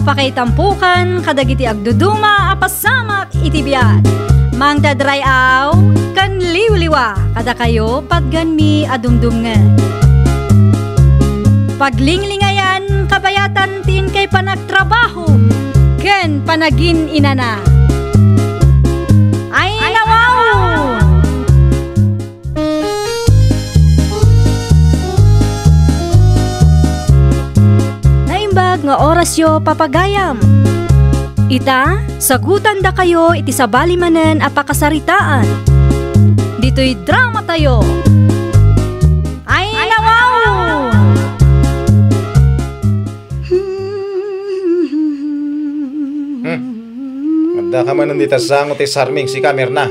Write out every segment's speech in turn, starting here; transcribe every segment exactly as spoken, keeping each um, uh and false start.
Pakaitampukan kadagiti agduduma a pasamak iti biag. Mangted ray-aw ken liwliwa kadakayo patganmi a dumdumngeg. Paglinglingayan kabayatan ti inkay panagtrabaho ken panagin-inana. Ay, nawaw! Naimbag nga orasyo, papagayam. Ita, sagutandakayo iti sabali manen a pakasaritaan. Ditoy dramatayo. Ay, nawaw! Hmm. Adda ka manen dita sango ti sarming, sika, Mirna.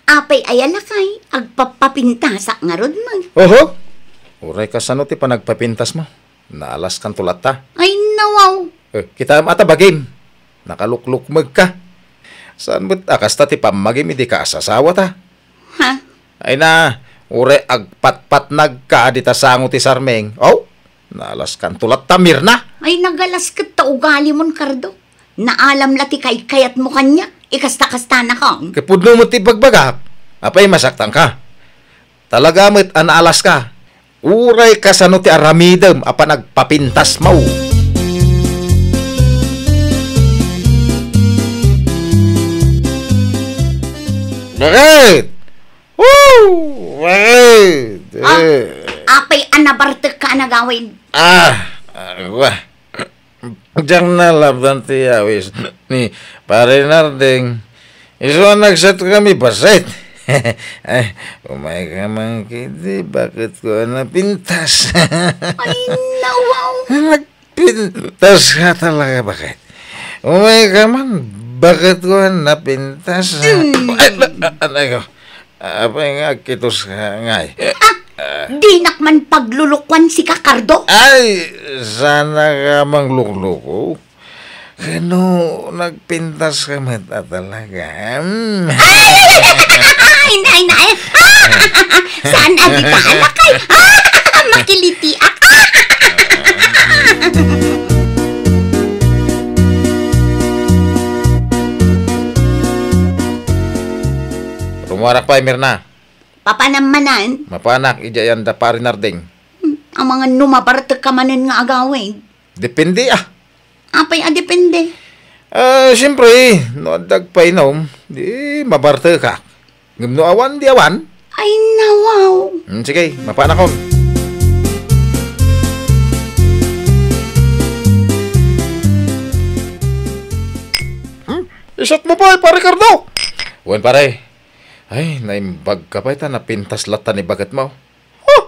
Apay aya lakay, agpapapintasak ngarud man. Oho! Uray kasano ti panagpapintasmo? Naalaskanto latta. Ay, nawaw. Eh, kitaem ata bagim. Nakaluklukmegka. Saan met a kasta ti pammagim idi kaasasawata? Ha? Ay na, uray agpatpatnagka dita sango ti sarming. Oh, naalaskanto latta, Mirna. Ay, nagalas ket ta ugalimon, Cardo. Naalam la ti kaykayatmo kaniak, ikasta-kastana kong. Ket pudno met ti ibagbagak. Apay masaktanka? Talaga met a naalaska. Uray kasano ti aramidem a panagpapintasmo. Bakit? Woo! Bakit? Ah, eh, apay a nabartek ka a nagawid? Ah, ah, wa. Diak nalabdan ti awis ni Pare Narding. Isu a nagset kami basit. Ay, umay ka man kidi, bakit ko napintas? Ay, nawaw. Nagpintas ka talaga, bakit? Umay ka man, bakit ko napintas? Mm. Ay, na-, anay ko. Apay nga agkitos ka, ngay? Ah, dinak man paglulukuan sika, Cardo. Ay, sana ka manglukluko. Kano nagpintas ka met a talaga? Mm. Ay! Ay, nay, nay! Saan a di ka alakay? Makilitiak! Rumuarak pay, Mirna. Papanam manen? Mapanak, idiay anda Pare Narding. Hmm, amangan no mabartek ka manen nga agawid. Depende, ah. Apay a depende? Ah, siyempre, no adda agpainom, di mabartekak. Ngem no awan, di awan. Ay, nawaw. Hmm, sige, mapanakon. Hmm? Isat mo pay, Pare Cardo? Wen, pare. Ay, naimbag ka pay ta napintas latta ni baketmo. Oh,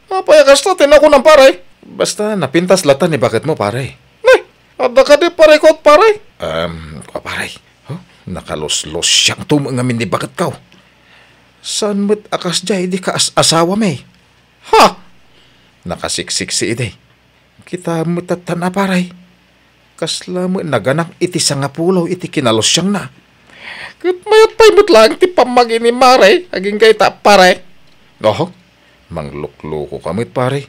apay a kasta ti nakunam, pare? Basta napintas latta ni baketmo, pare. Nay, adda kadi parikot, pare? Um, kua, pare. Oh, nakaluslusiangto met ngamin ni baketko. Saan met a kasdiay idi kaas-asawami? Ha? Nakasiksiksi idi. Kita met tattan a, pare. Kasla met naganak iti sangapulo iti kinalusiangna. Ket mayat pay met laeng ti pammagi ni Mare agingga ita, pare. Oho, manglukluko ka met, pare.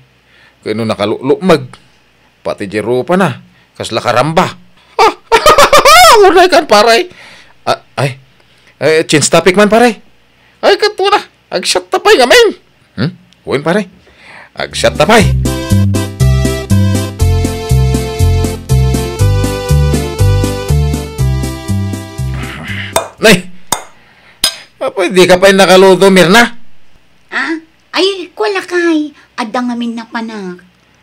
Ket no nakaluklummeg, pati di rupana, kasla karamba. Unay kan, pare. Ah, ay, eh, change topic man, pare. Ay, ket kuna, agsiatta pay ngamin. Hmm? Wen, pare. Agsiatta pay. Nay! Apay, di ka pay nakaluto, Mirna? Ah? Ay, kua lakay. Adda ngamin napanak.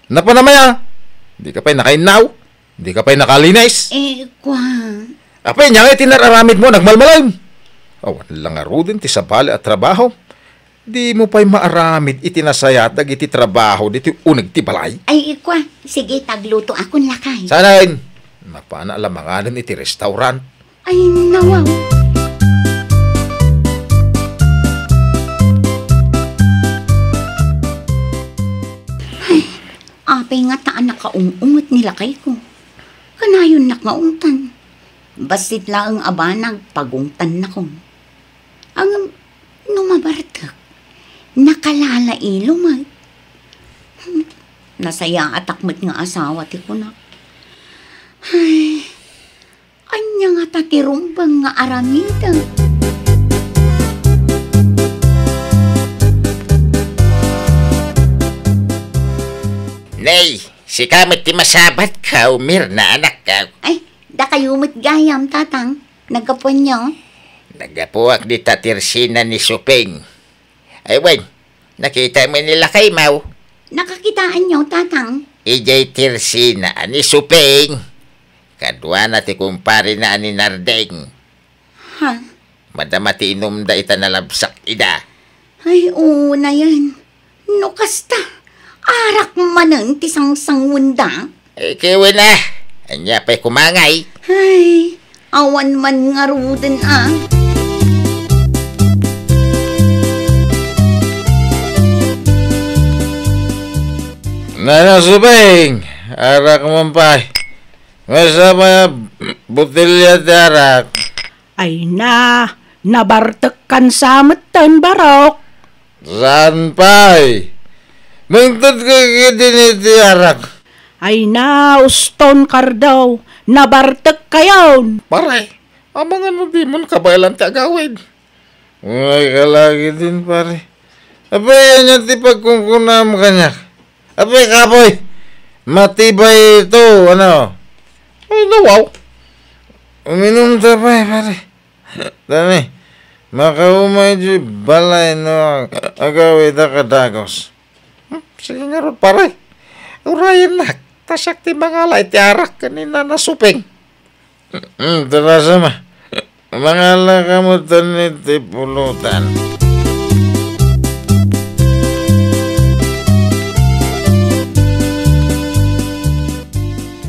Napanam aya? Di ka pay nakainnaw? Di ka pay nakalinis? Eh, kua. Apay, ania ngay ti nararamidmo, nagmalmalem? Awan la ngaruden ti sabali a trabaho. Dimo pay maaramid iti nasayaat dagiti trabaho ditoy uneg ti balay? Ay, kua. Sige, taglutoakon lakay. Saan? Napana la manganen iti restaurant. Ay, nawaw. Ay, apay ngata a nakaung-unget ni lakayko. Kanayonnak nga ungtan. Bassit laeng a banag, pagungtannakon. Ngem no mabartek, nakalalailo met. Hmm, nasayaatak met nga asawa ti kunak. Ay, ania ngata ti rumbeng nga aramidek? Nay, sika met ti masabatko, Mirna, anakko. Ay, dakayo met gayam, Tatang. Naggapuanyo? Naggapuak dita ti ersina ni Suping. Ay, wen, nakitaem ni lakaymo? Nakakitaanyo, Tatang? Idiay ti ersina ni Suping. Kaduana ti kumparena a ni Nardeng. Ha? Madama ti inumda ita nalabsak ida. Ay, oo nayen. No kasta, arak manen ti sangsanguenda. Eh, kiwin a. Ania pay kumangay? Ay, awan man ngaruden a. Nana Suping, arak man pay. Maysa pay a botelya ti arak. Ay na, nabartekkan sa metten, Barok. Saan pay? Mangted ka ketdi iti arak. Ay na, uston, Kardo, nabartekkayon. Pare, amangan no dimon kabaelan ti agawid. Uray ka la ketdin, pare. Apay, ania ti pagkunkunam kaniak? Apay, kapoy, matibay ito, ano? Ay, nawaw. Uminum ta pay, pare. Tani, makaumay di balay no ag-, agawid a kadagos. Hmm, sige ngarud, pare. Urayennak, ta siak ti mangala iti arak ken ni Nana Suping. Hmm, tarasam a. Mangala ka metten iti pulutan.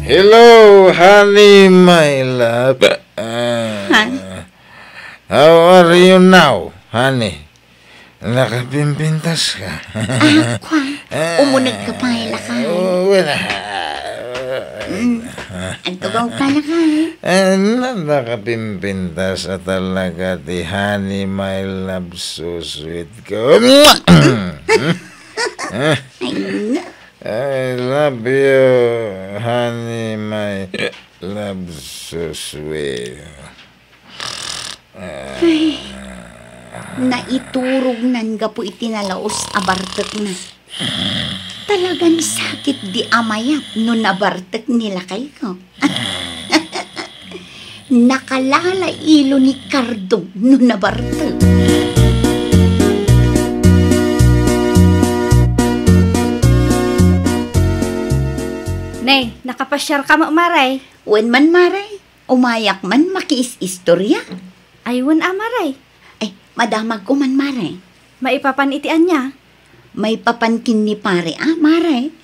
Hello, honey, my love. Ah, Han? How are you now, honey? Nakapimpintas ka? Ah, kwan. Umuneg ka pay, lakay. Oh, wala. Mm. Agtugaw ka, lakay. Eh, na, nakapimpintas a talaga ti honey, my love, so sweet ka. Ay, na. I love you, honey, my love, so sweet. Ay, naiturognan gapu iti nalaus a bartekna. Talagan sakit di amayat no nabartek ni lakayko. Nakalalailo ni Cardo no nabartek. Ne, nakapasiar ka met, Mare? Wen man, Mare. Umayak man makiis-istorya. Ay, wen a, Mare. Ay, madamagko man, Mare. Maipapan iti ania? Maipapan ken ni Pare a, Mare.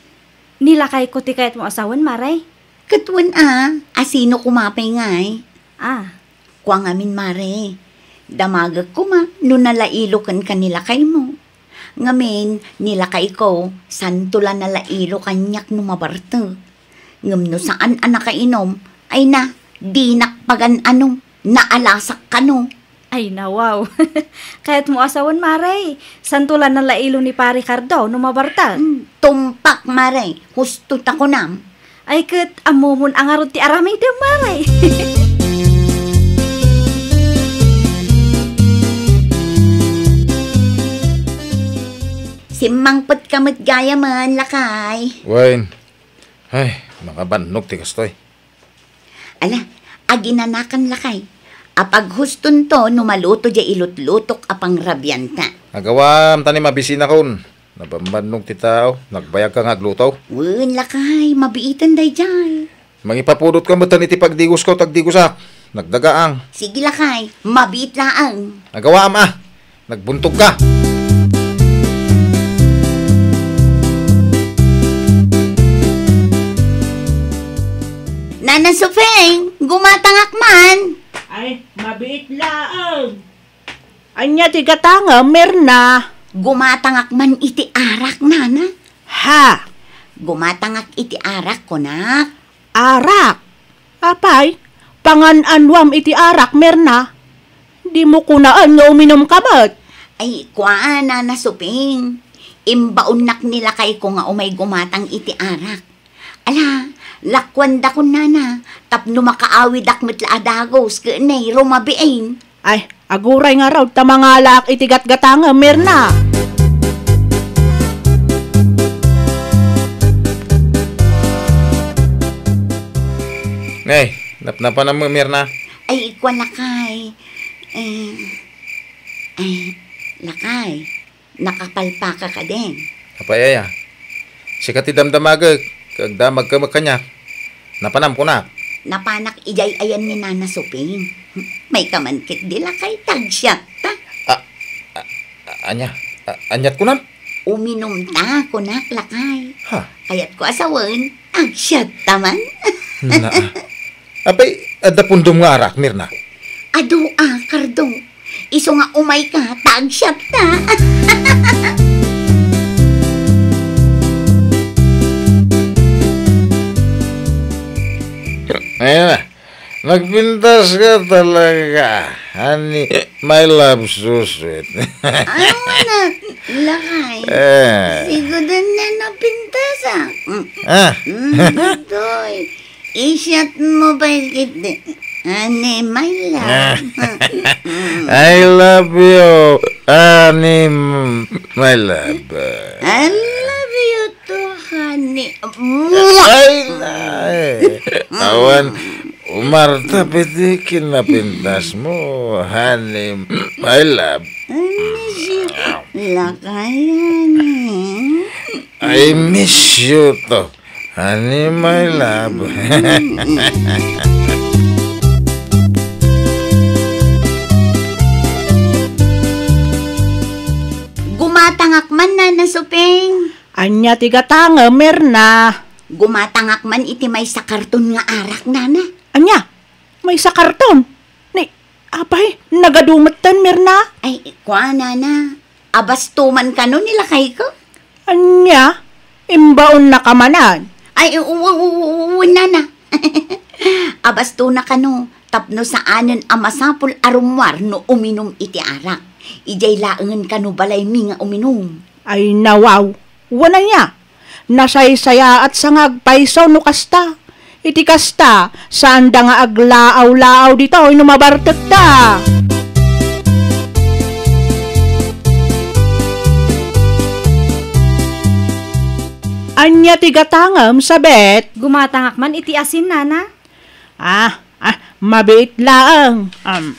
Ni lakayko ti kayatmo a sawen, Mare? Ket wen a, a sino koma pay ngay? Ah. Kua ngamin, Mare. Damagek koma no nalailo kenka ni lakaymo. Ngamin, ni lakayko, santo la nalailo kaniak no mabartek. Ngem no saan a nakainum, ay na, dinak pagan-ano, naalasak kano. Ay na, wow. Kayatmo a sawen, Mare. Santo la nalailo ni Pare Cardo no mabartek. Mm, tumpak, Mare. Husto ta kunam. Ay ket, ammomon a ngarud ti aramidem, Mare. Simmangpetka met gayamen, lakay. Wen. Ay, makabannog ti kastoy. Ala, aginanakan, lakay. Apaghustonto no maluto diay ilutlutok a pangrabianta. Agawam, ta ni mabisinakon. Nabambannog ti tao, nagbayagka nga agluto. Wen, lakay, mabiiten daydiay. Mangipapudotka metten iti pagdigosko, ta agdigosak. Nagdagaang. Sige, lakay, mabiit laeng. Agawaam a. Nagbuntogka. Nana Suping, gumatangak man. Ay, mabiit laeng. Ania ti gatangem, Mirna? Gumatangak man iti arak, nana. Ha? Gumatangak iti arak, kunak. Arak? Apay, pangan-anuam iti arak, Mirna? Dimo kunaen nga uminumka met? Ay, kua, nana Suping. Imbaonnak ni lakayko nga umay gumatang iti arak. Ala, Lakuandakon, nana, tapno makaawidak met la a dagus ket ni rumabiin. Ay, aguray ngarud ta mangalaak iti gatgatangem, Mirna. Nay, napnapanam met, Mirna? Ay, kua, lakay. Eh, ay, lakay. Nakapalpaka kadin. Apay aya? Sika ti damdamagek, ket agdamagka met kaniak. Napanam kunak. Napanak idiay ayan ni Nana Suping. Mayka man ketdi, lakay, ta agsiatta. A, a, a, ania? A, aniat kunam? Uminumta, kunak, lakay. Ha? Kayatko a sawen, agsiatta man. Naa. Apay, adda pundom nga arak, Mirna? Adu a, Cardo. Isu nga umayka, ta agsiatta. Ayan na. Nagpintas ka talaga, honey, my love, so sweet. Ay, wala, lakay. Eh. Siguro na napintas, ah. Mm. Ah. Mm, Doy. Isiat mo ba iti ani, my love? I love you, ani, my love. I love you too, honey. Ay, ay. Awan, umarta piti kinapintas mo, honey, my love. I miss you, lakay, honey. I miss you too. Honey, my love. Gumatangak man, Nana Suping. Ania ti gatangem, Mirna? Gumatangak man iti maysa karton nga arak, Nana. Ania? Maysa karton? Ni, apay, nagadu metten, Mirna? Ay, kua, Nana. Abasto man kano ni lakayko? Ania? Imbaonnaka manen? Ay, u-, u-, u-, u-, nana. Abastona kano, tapno saanen a masapul a rummuar no uminum iti arak. Idiay laengen kano balaymi nga uminum. Ay, nawaw. Wen ania? Nasaysayaat sa nga agpayso no kasta. Iti kasta, saanda nga aglaaw-laaw ditoy no mabartekta. Ania ti gatangem, Sabet? Gumatangak man iti asin, nana. Ah, ah, mabiit laeng. Um,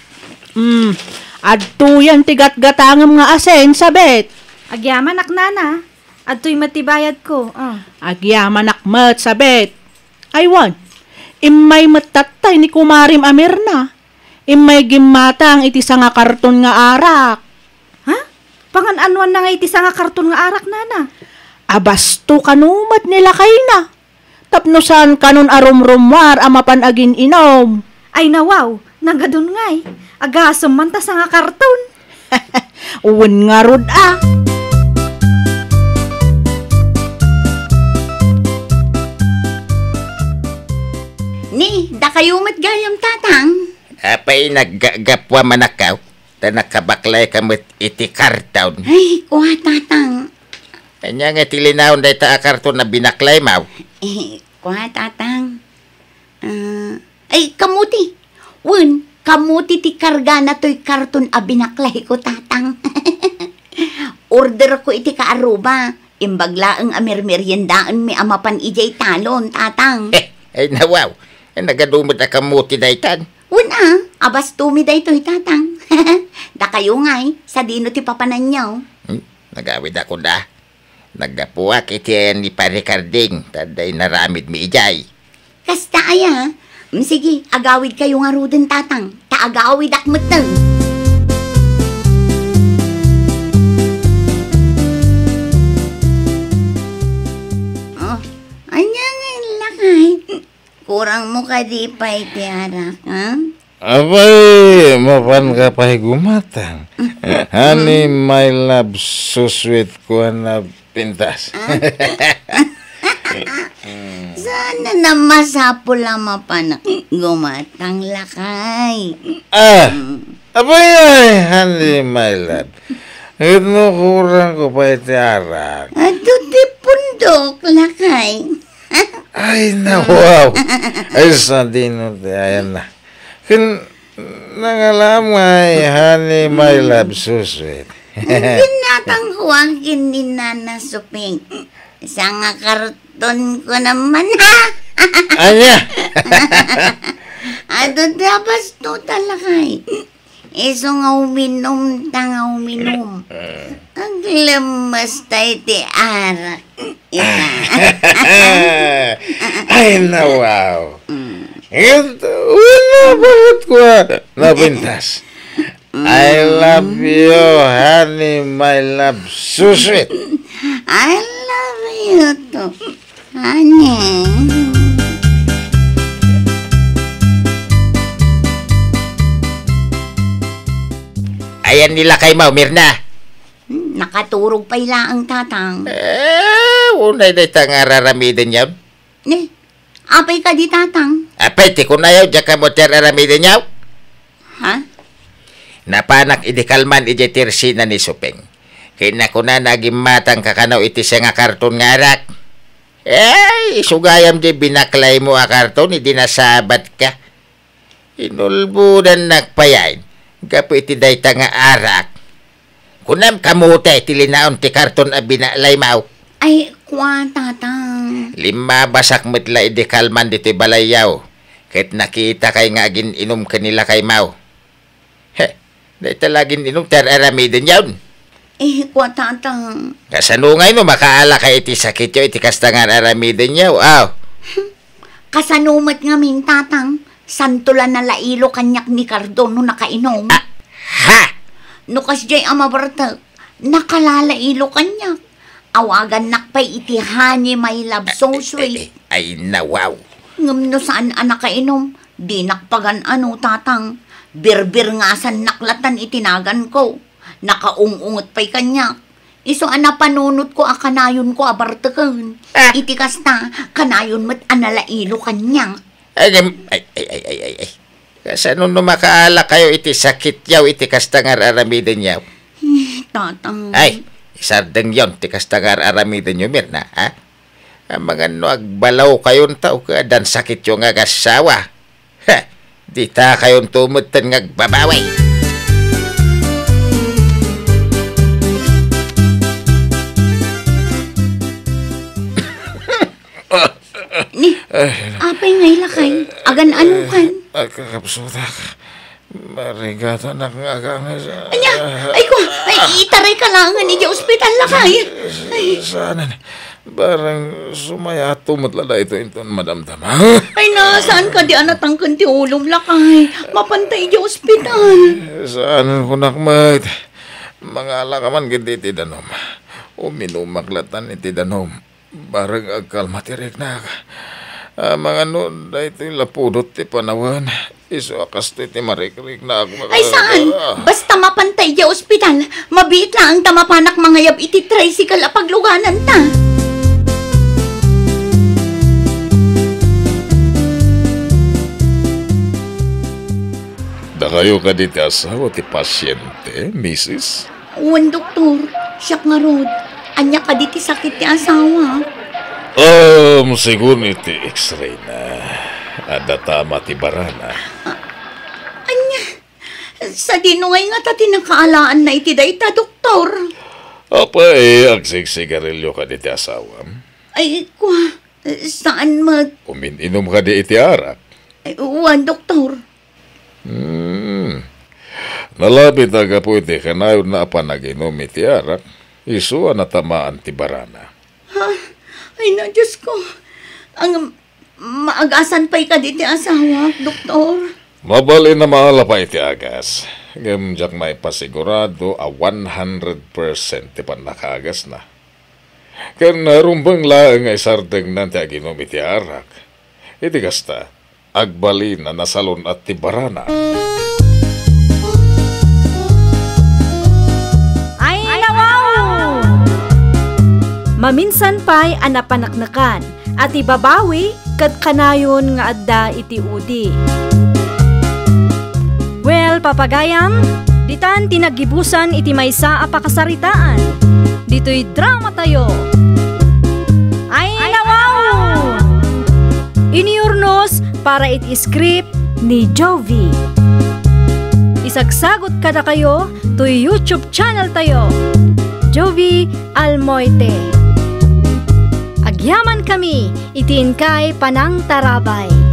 mm, adtoyen ti gatgatangem nga asin, Sabet. Agyamanak, nana. Adtoy met ti bayadko, ah. Agyamanak met, Sabet. Ay wen, immay met tattay ni kumarim a Mirna. Immay gimmatang iti sanga karton nga arak. Ha? Pangan-anuanna nga iti sanga karton nga arak, nana? Abasto kano met ni lakayna. Tapno saan kanon a rumrummuar a mapan agin-inom. Ay, nawaw, nagadun ngay. Agasem man ta sanga karton. Wen ngarud a. Ni, dakayo met gayam, tatang. Apay, naggapuam a nakaw, ta nakabaklayka met iti karton. Ay, kua, tatang. Ania nga ti linaon dayta a karton a binaklaymo? Eh, kua, tatang. Ah, ay, kamuti. Wen, kamuti ti kargana toy karton a binaklayko, tatang. Orderko iti kaaruba. Imbag laeng a mermeriendaenmi a mapan idiay talon, tatang. Eh, ay, nawaw. Ay, nagadu met a kamuti daytan. Wen a, abastomi daytoy, tatang. Dakayo ngay, sadino ti papananyo? Hmm? Nagawidakon da. Naggapuak iti ayan ni Pare Carding, ta adda inaramidmi idiay. Kasta aya? Mm, sige, agawidkayo ngaruden, tatang, ta agawidak metten. Oh, ania nga lakay? Kurangmo kadi pay ti arak, ha? Apay, mapanka pay gumatang. Honey, my love, so sweet ko a napintas. Saan a masapul a mapanak gumatang, lakay? Ah, apay, ay, honey, my love. Ket no kurangko pay ti arak. Adu ti pundok, lakay. Ay, nawaw. Ay, sadino ti ayanna. Ken nangalam nga ay Honey, my love, so sweet. Ginatang ko ang kin ni Nana Suping. Sanga karton ko naman, ha? Anya? Adu, dapas to talakay. Isu nga uminum ta nga uminum. Aglemes ta iti arak. Ita. Ay, nawaw. Mm. Ito, wala bakit ko napintas. I love you, honey, my love, so sweet. I love you too. Honey. Ayan ni lakaymo, Mirna. Hmm, nakaturog pay laeng, Tatang. Eh, unay dayta nga ar-aramidenyo. Ne, apay kadi, Tatang? Apay, ti kunayo, diak ammo ti ar-aramidenyo. Ha? Napanak idi kalman idiay tersina ni Suping. Ket nakunana a gimmatangka kano iti sanga karton nga arak. Ay, isu gayam diay binaklaymo a karton idi nasabatka. Inulbodannak payen gapu iti dayta nga arak. Kunam kamote ti linaon ti karton a binaklaymo. Ay, kua, Tatang. Limmabasak met la idi kalman ditoy balayyo, ket nakitakay nga agin-inum ken ni lakaymo. He, dayta la agin-inum ti ar-aramidenyo. Eh, kua, Tatang. Kasano ngay no makaalakay iti sakityo iti kasta nga ar-aramidenyo? Aw. Kasano met ngamin, Tatang? Santo la nalailo kaniak ni Cardon no nakainum. Ah, ha? No kasdiay a mabartek, nakalalailo kaniak. Awagannak pay iti honey, my love, so sweet. Ay, ay, ay, nawaw. Ngem no saan a nakainum, dinak pagan-ano, Tatang. Birbirngasannak latan iti naganko. Nakaung-unget pay kaniak. Isu a napanunotko a kanayonko a barteken. Ah. Iti kasta, kanayon met a nalailo kaniak. Agem, ay, ay, ay, ay, ay, ay. Kasano no makaalakayo iti sakityo iti kasta nga ar-aramidenyo? Eh, Tatang. Ay, isardengyon ti kasta nga ar-aramidenyo, Mirna, ha? Amangan no agbalawkayon ta o ket addan sakityo nga agassawa. Ha! Ditakayonto metten nga agbabawi. Ni, apay ngay lakay? Agan-ano kan? Agkakapsutak. Marigatanak nga aganges. Ania? Ay ko, ay, itarayka laengen idiay ospital, lakay. Ay. Saanen. Barang sumayato met la daytoy inton madamdama. Ay na, saan kadi a natangken ti ulom, lakay? Mapanta idiay ospital. Saan kunak met. Mangala ka man ketdi iti danum. Uminumak latan iti danum. Barang agkalma ti riknak. Amangan no daytoy la pudot ti panawen, isu a kastoy ti marikriknak. Ay, saan? Basta mapanta idiay ospital, mabiit laeng ta mapanak mangayab iti tricycle a paglugananta. Dakayo kadi ti asawa ti pasiente, misis? Wen, doktor, siak ngarud. Ania kadi ti sakit ti asawa? Um, segun iti X-ray na, adda tama ti barana. Ah, ania? Sadino ngay ngata ti nakaalaanna iti dayta, doktor? Apay, agsigsigarilyo kadi ti asawam? Ay, kua, saan met. Umin-inom kadi iti arak? Ay, wen, doktor. Hmm. Nalabit a gapu iti kanayonna a panaginum iti arak, isu a natamaan ti barana. Ha? Ay na, Diyos ko. Ang maagasan pay kadi ti asawak, doktor. Mabalin a maala pay ti agas. Ngem diak maipasigurado a one hundred percent ti pannakaagasna. Ken rumbeng laeng nga isardengnan ti aginum iti arak. Iti kasta, agbalin a nasalun-at ti barana. Ay, nawaw! Maminsan pay a napaneknekan a ti babawi ket kanayon nga adda iti udi. Well, papagayam, ditan ti naggibusan iti maysa a pakasaritaan. Ditoy drama tayo. Ay, nawaw! ta iti script ni Jovi. Isagsagut kadakayo toy YouTube channel tayo, Jovi Almoite. Agyaman kami iti inkay panangtarabay.